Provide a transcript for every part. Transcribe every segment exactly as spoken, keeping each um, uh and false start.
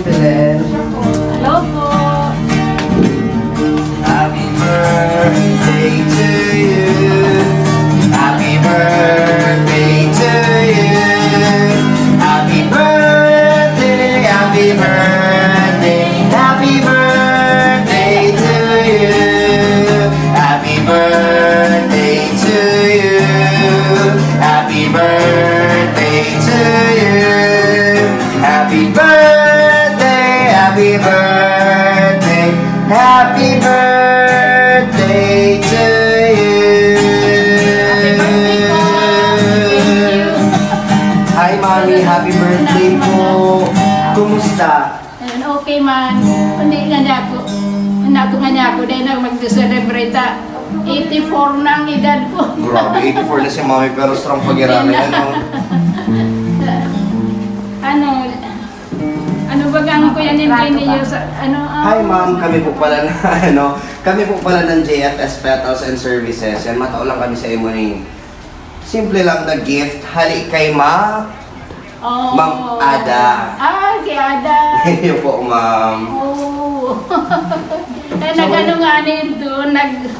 Belen. Hello po. Happy birthday to you. Happy birthday to you. Happy birthday, happy birthday, happy birthday to you. Happy birthday to you. Happy birthday to you. Happy birthday, happy birthday, happy birthday to you. Happy birthday po. Thank you. Hi, Mami. Happy birthday po. Kumusta? Ayun, okay man. Kundi nga niya ako, anak ko nga niya ako, dahil na mag-celebrate, ah. Eighty-four na ang edad ko. Grabe, eighty-four na si Mami, pero strong pag-irani, ano? Ano, ano ba ang kuya ni Benny yung sa, ano, ah? Hi, ma'am. Kami po pala na, ano, kami po pala ng J F S Petals and Services. Yan, matao lang kami sa imo ni simple lang na gift. Hali kay Ma, Oh. Ma'am Ada. Ah, si Ada. Iyo po, ma'am. Oh. Eh, So, nag-ano nga nito, nag-,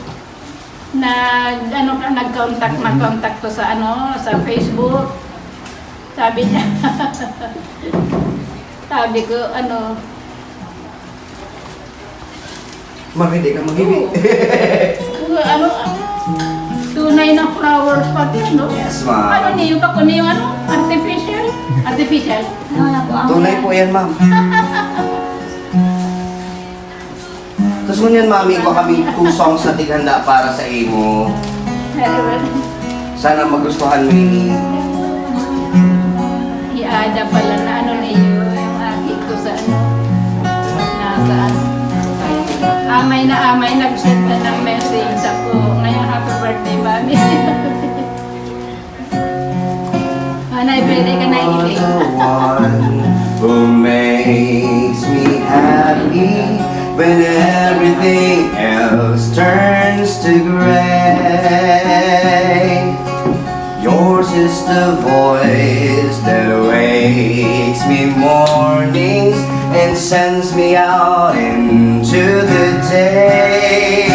nag-, ano ka, nag-contact, mag-contact ko sa ano, sa Facebook. Sabi niya, sabi ko, ano, Ma'am, hindi ka mag-ibig. Oo. Oo, ano, ah, tunay na flowers pati, ano? Yes, ma'am. Ano niyo pa, kung yung ano, artificial? Artificial? Ano na po ang Tunay po yan, ma'am. Tapos ngunyan, mami, ko kami two songs na tighanda para sa imo. Sana magustuhan mo ini. Hi Ada pala na ano niyo, yung aki ko sa ano, nasa ano. Amay na amay, nag-send na ng message sa ko. Ngayon, happy birthday, mami. Anay, pwede ka na You're iling. The one who makes me happy when everything else turns to gray. Yours is the voice that wakes me mornings and sends me out into the day.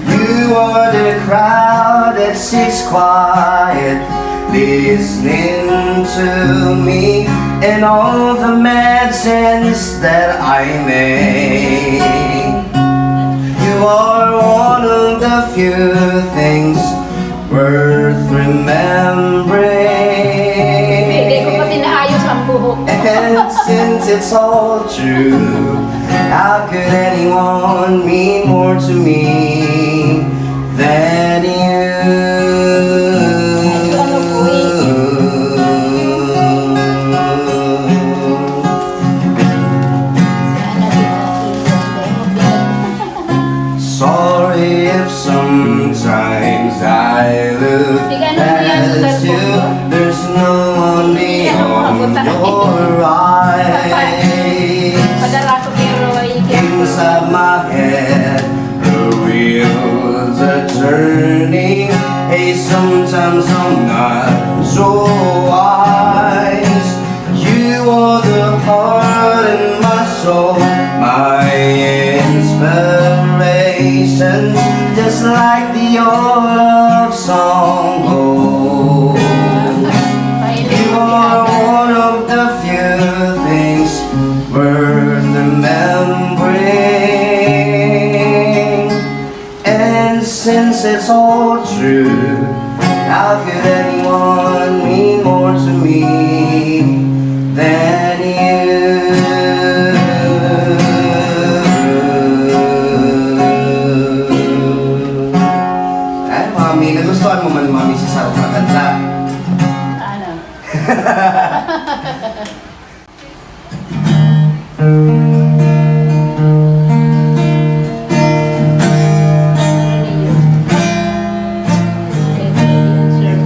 You are the crowd that sits quiet, listening to me and all the mad sense that I make. You are one of the few things worth remembering. Hindi ko pati naayos ang buhok. And since it's all true, how could anyone mean more to me than you? Sorry if sometimes I look Tignan mo yan sa at you. Cellphone ko. There's no one Tignan mo, beyond abot na. Your eyes. Padala ko kay Roy. Inside my head, the wheels are turning. Hey, sometimes I'm not so wise. You are the heart and my soul, my inspiration, just like the old love song goes. You are one of the few things worth remembering. And since it's all true, how could anyone mean more to me than you? Ay, mami, nagustuhan mo man, mami, si Sarah Maganda. Ano?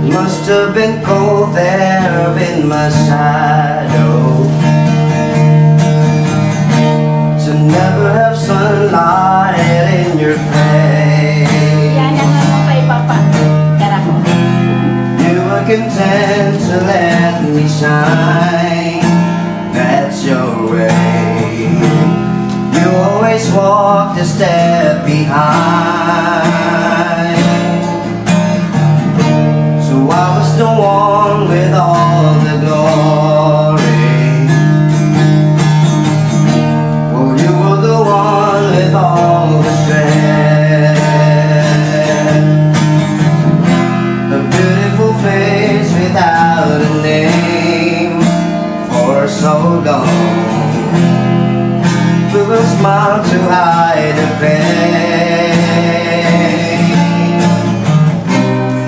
Must have been cold there in my shadow to never have sunlight in your face. Yan ang ano pa, Papa. Tara ko. You were content to let me shine. That's your way. to step behind. So I was the one with all the glory, while you were the one with all the strength. A beautiful face without a name for so long, with a smile to hide the pain.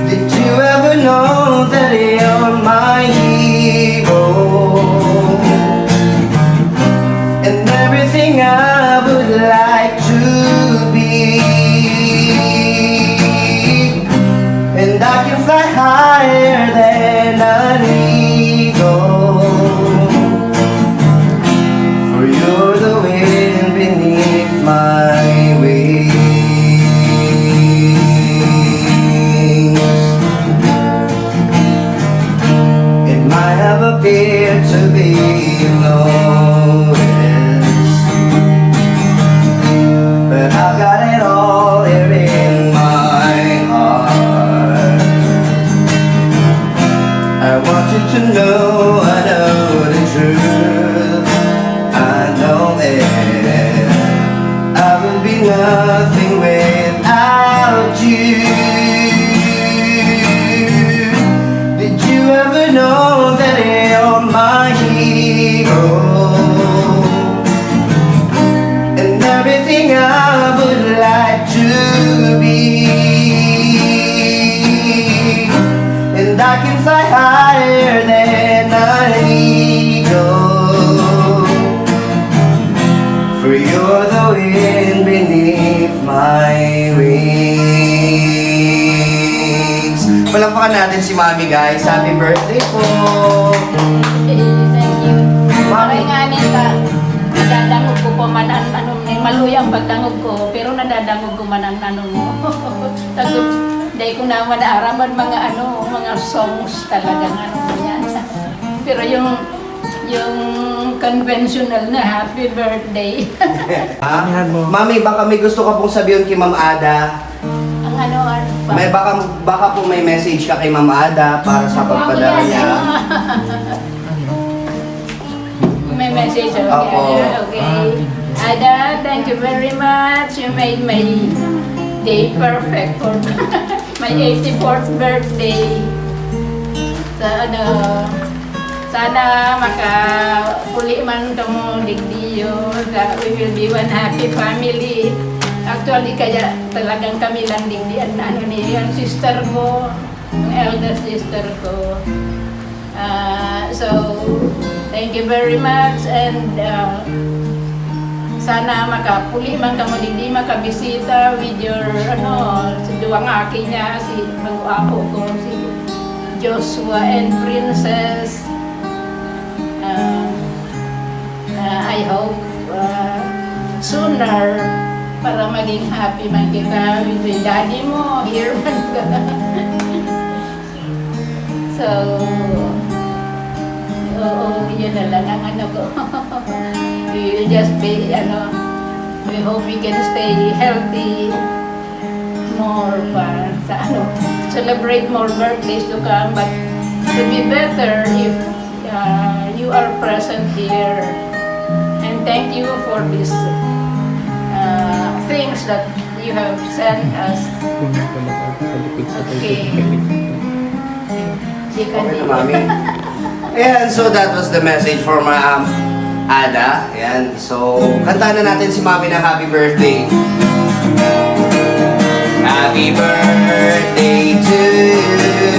Did you ever know that you're my hero? And everything I would like to be. And I can fly higher than an eagle, for you're the wind beneath my wings. It might have appeared to be unnoticed, but I've got it all here in my heart. I want you to know I know the truth. I know it. I would be nothing without you. Did you ever know that you're my hero? And everything I would like to be. And I can fly higher than an eagle, for you're the wind beneath my wings. Palakpakan natin si Mami, guys. Happy birthday po! Okay, thank you. Mami. Parang nga nita, nadadangog ko pa man ang ano, may maluya ang pagdangog ko, pero nadadangog ko man ang ano mo. Tago, dahil ko naman naaraman mga ano, mga songs talaga ng ano mo yan. Pero yung, yung conventional na happy birthday. Ha? Ano mo? Mami, baka may gusto ka pong sabihin kay Ma'am Ada. Ang ano, ano pa? May baka, baka po may message ka kay Ma'am Ada para sa pagpadala niya. May message, okay. Opo. Okay. Ada, thank you very much. You made my day perfect for my eighty-fourth birthday. Sa ano, sana makapuli man kamo digdiyo. That we will be one happy family. Actually, kaya talagang kami lang digdi ang ano ni, ang sister ko, ang elder sister ko. Ah, so, thank you very much and ah, sana makapuli man kamo digdi makabisita with your ano, si duwang aki niya, si ang apo ko, si Joshua and Princess. Ah, ah, I hope ah, sooner para maging happy man kita with your daddy mo, here man ka. So, oo, yun na lang ang ano ko. We will just be, ano, we hope we can stay healthy more pa sa ano, celebrate more birthdays to come, but it would be better if uh, you are present here. And thank you for this uh, things that you have sent us. Okay. Di ka Okay di- na, Mami. Ayan, so that was the message for my um, Ada. Ayan, so kantahan na natin si Mami ng happy birthday. Happy birthday to you.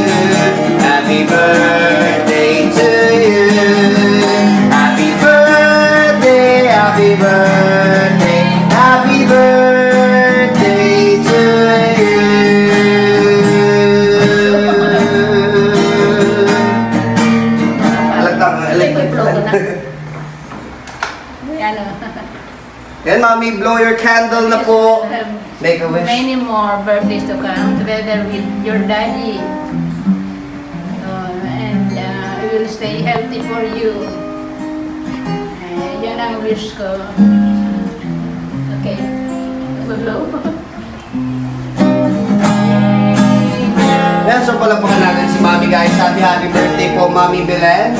Happy birthday to you. Happy birthday, happy birthday, happy birthday to you. Alat lang, alat lang. Ano? Yan, Mami, blow your candle na po. Make a wish. Many more birthdays to come together with your daddy. Uh, and uh, we will stay healthy for you. Uh, yan ang wish ko. Okay. Ayan, so palakpakan natin si Mami, guys. Happy, happy birthday po, Mami Belen.